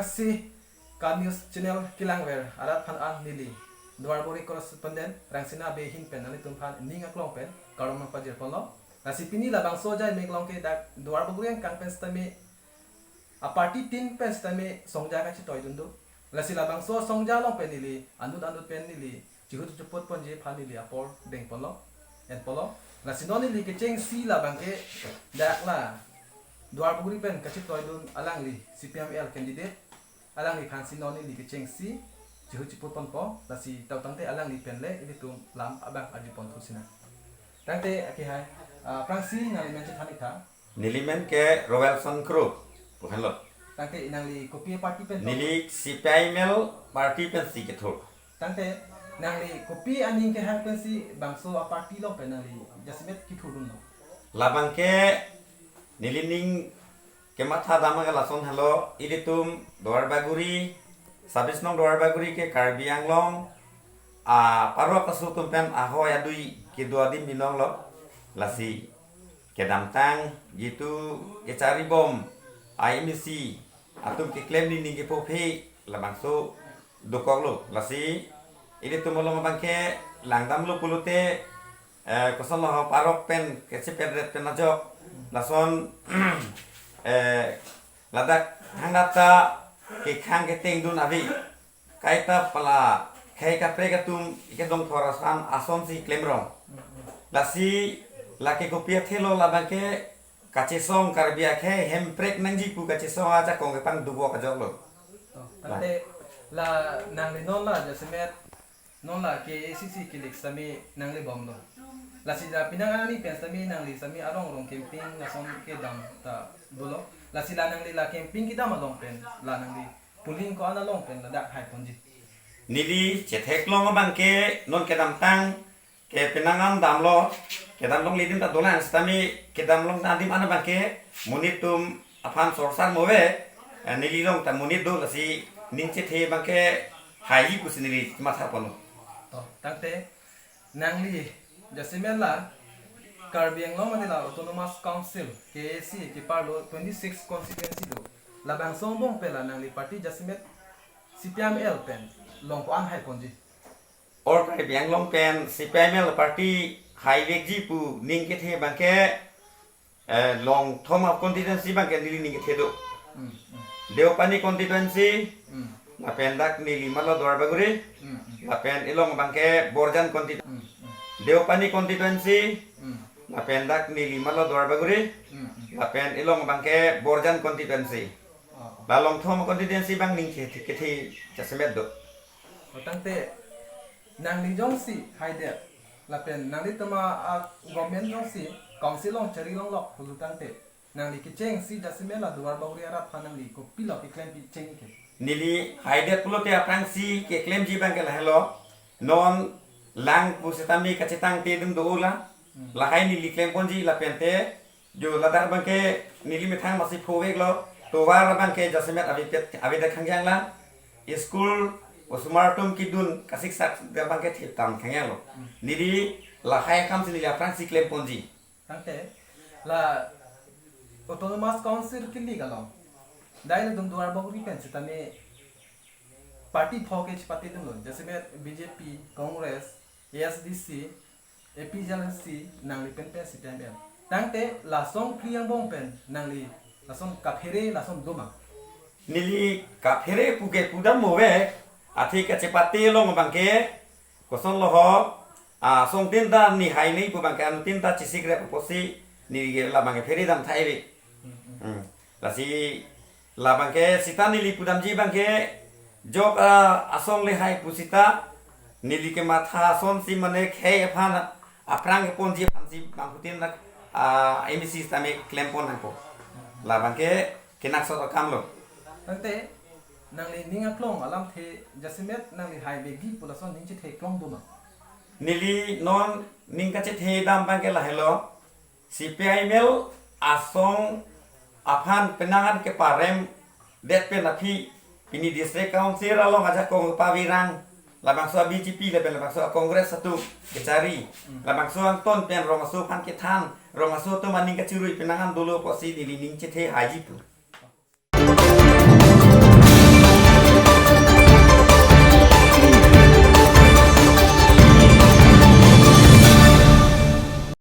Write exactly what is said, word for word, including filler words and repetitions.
Si Ka News Channel kelangver arat aphan an neli Duarbagori correspondent Rangsina Bey ahin pen nanglitum aphan ning aklong pen kardom nangpajir ponlo. Lasi pini labangso ajai meklong ke dak Duarbagori angkang pen sitame a party tin pen sitame songja kachetoidun do. Lasi labangso songja along pen neli anut anut pen neli chihut cheput ponji aphan neli apor deng ponlo, en ponlo. Lasi non neli kechengsi labang ke dak la Duarbagori pen kachetoidun alangli C P I M L candidate, alangliphan si non neli kechengsi chihut cheput ponpo. Lasi tau tangte alangli pen le ilitum lam abang arju ponthu sinang. Tangte akehai, ah, aphrangsi nangli men chethan ik tha. Neli men ke Roelson Kro pu henlo. Tangte nangli kopi party pen? Neli C P I M L party pensi kethur. Tangte nangli kopi aning kehang pensi bangso a party along pen nangli jasemet kethurdunlo? Labang ke neli ning kematha dam ke lason helo, ilitum Duarbagori, sabis nong Duarbagori ke Karbi Anglong a parok aso atum pen ahoi adui kedo adim binong lo. Lasi kedamtang jitu kecharibom a M A C atum keklem nini kepo phe labangso dokoklo. Lasi ilitum along abang ke langdamlo pulote, eh, kosonlo ho, parok pen kachepedret pen ajok lason, eh, ladak thangnat ta kekhang ketengdun ave. Kaita pala khei kaprek atum ikedong thor asan asonsi klemrong. Lasi lake kopi athelo labang ke kachesong Karbi akhei hemprek nangji pu kachesong ajakong kepangdukok ajoklo. Oh, tangte la nangli non la jasemet non la K A C C kilik sitame nangli bomlo. Lasi la penang arni pen sitame nangli sitame arong arong campaign lason kedam ta dolo. Lasi la nangli la campaign kedam along pen la nangli polling ko-an along pen ladak hai ponji? Neli chetheklong abang ke non kedamtang ke penang an damlo, kedam longle adim ta dolang sitame kedam long adim an abang ke monit atum aphan sorsar mo ave, eh, neli along ta monit do, lasi ning chethe abang ke haiji pusi neli matha ponlo. To, tangte nangli jasemet la Karbi Anglong mane la Autonomous Council, K A C, keparlo twenty six constituency do. Labangso angbong pen la nangli party jasemet C P I M L pen long ko-an hai ponji? All Karbi Anglong pen C P I M L party haivekji pu ning kethe abang ke, eh, long thom a constituency abang ke neli ning kethe do. Hmm, hmm. Deopani constituency, Hmm. lapen dak neli malo Duarbagori, Hmm, hmm. lapen ilong abang ke Borjan constituency. Hmm, hmm. Deopani constituency, Hmm. lapen dak neli malo Duarbagori, Hmm, hmm. lapen ilong abang ke Borjan constituency. Oh, oh. La long thom constituency abang ning kethe, kethe jasemet do. O tangte nangli jongsi haidet lapen nanglitum a government jongsi council along chari longlok pulo tangte nangli kechengsi jasemet la Duarbagori arat aphan nangli kopilo keklempi cheng ke? Neli haidet pulote aphrangsi keklemji abang ke lahelo. Non lang pusitame kachetang te dum do la. Hmm. Lahai neli klem ponji lapen te jo ladak abang ke neli methang masi phoveklo, tovar abang ke jasemet avedet, avedet khangjang la. School osomar atum kedun kasiksak abang ke thip tam khangjanglo. Neli lahai akam si neli aphrangsi klem ponji. Tangte la Autonomous Council kilik along dai ilitum Duarbagori pen sitame party pho ke chepatedunlo, jasemet B J P, Congress, A S D C, A P H L C, nangli pen pen C P I M L. Tangte lason phli angbong pen nangli lason kaphere lason doma? Neli kaphere pu ke pudam mo ave, athe kachepate along abang ke kosonlo ho, ah, asong tin ta neli hai nangji pu abang ke anut tin ta chesikrep apotsi neli ke labang ke phere dam thai ave. Hmm. Lasi labang ke sita neli pudamji abang ke jok, ah, asong le hai pusita neli kematha asonsi mane khei aphan aphrang keponji aphansi bangphutin dak, ah, M A C sitame klem pon nangpo. Labang ke kenangsot akamlo. Tangte nangli ning aklong alamthe jasemet nangli haivekji pu lason ning chethe klong doma? Neli non ning kachethe dam abang ke lahelo. C P I M L asong aphan penang an keparemdet pen aphi pini district council along ajakong pavirang, labangso a B J P lapen labangso a Congress atum kechari, labangso angton pen rong aso aphan kethan, rong aso atum aning kachirui penang an dolo pusi neli ning chethe haiji pu.